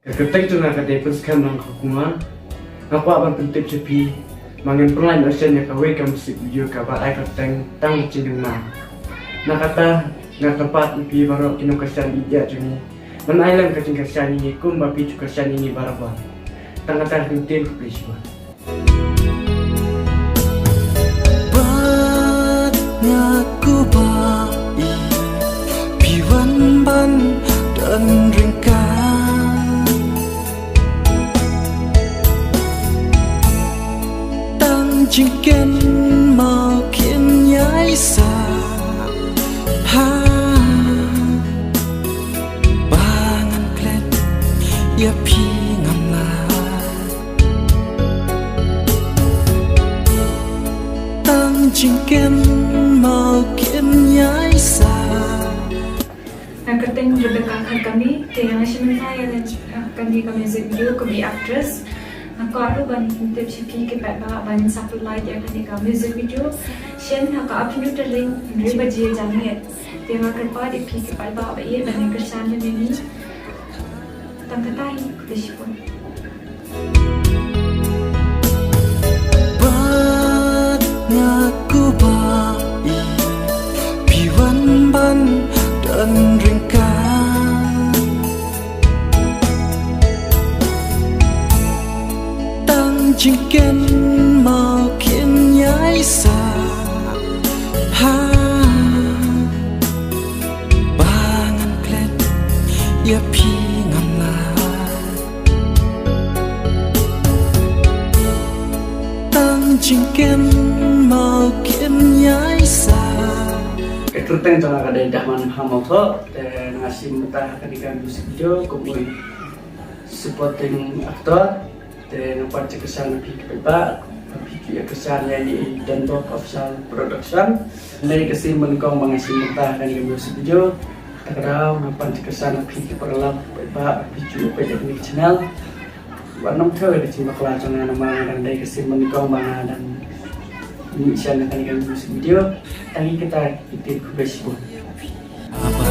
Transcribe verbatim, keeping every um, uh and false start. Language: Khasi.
Ka kyrteng jong nga ka dei Pynskhem Nongkhakunga. Nga kwah ban pyntip sha phi ba ngan pynlait noh shen ïa kawei ka music video kaba ai kyrteng Tang Jingkynmaw. Na kata nga kyrpad ïa phi baroh ki nongkyrshan ïa jong ngi ban ai lem ka jingkyrshan ïa ngi kumba phi ju kyrshan ïa ngi barabor. Tang kata ka ktien, khublei shibun. Bad nga kwah ba i phi wan ban don ryngkat. Tang jingkynmaw kin ïai sah. Ha. Ba ngan klet ïa phi ngam lah. Tang jingkynmaw kin ïai sah. Nga kyrteng Rebecca Kharkami, te nga shim bynta ïa kane ka music video kum i actress. Nga kwah ruh ban tip sha phi ki paidbah ban sa pynlait ïa kane ka music video. Shen ha ka afternoon, te leh hynriew baje janmiet. Te nga kyrpad ïa phi ki paidbah ba ïeit ban ïa kyrshan ïa ngi. Tang kata hi, khublei shibun. Bad nga kwah ba i phi wan ban don ryngkat. Tang jingkynmaw kin ïai sah. Ha. Ba ngan klet ïa phi ngam lah. Tang jingkynmaw kin ïai sah. Ka kyrteng jong nga ka dei Dahman Hamawthoh, te nga shim bynta ha kane ka music video kum u supporting actor. Te nga pan jingkyrshan ïa phi ki paidbah, phi ki ïa kyrshan ïa i Don Bob Official Production. Nai ka sien ba nyngkong ba nga shim bynta ha kane ka music video. Ta ka daw nga pan jingkyrshan ïa phi ki paralok paidbah, phi ki ïa peit ïa kane ka channel. Wat nym thew ïa ka jingbakla jong nga namar nga dang dei ka sien ba nyngkong ba nga dang mih sha kane ka music video. Tang kita ki ktien, khublei shibun. Haba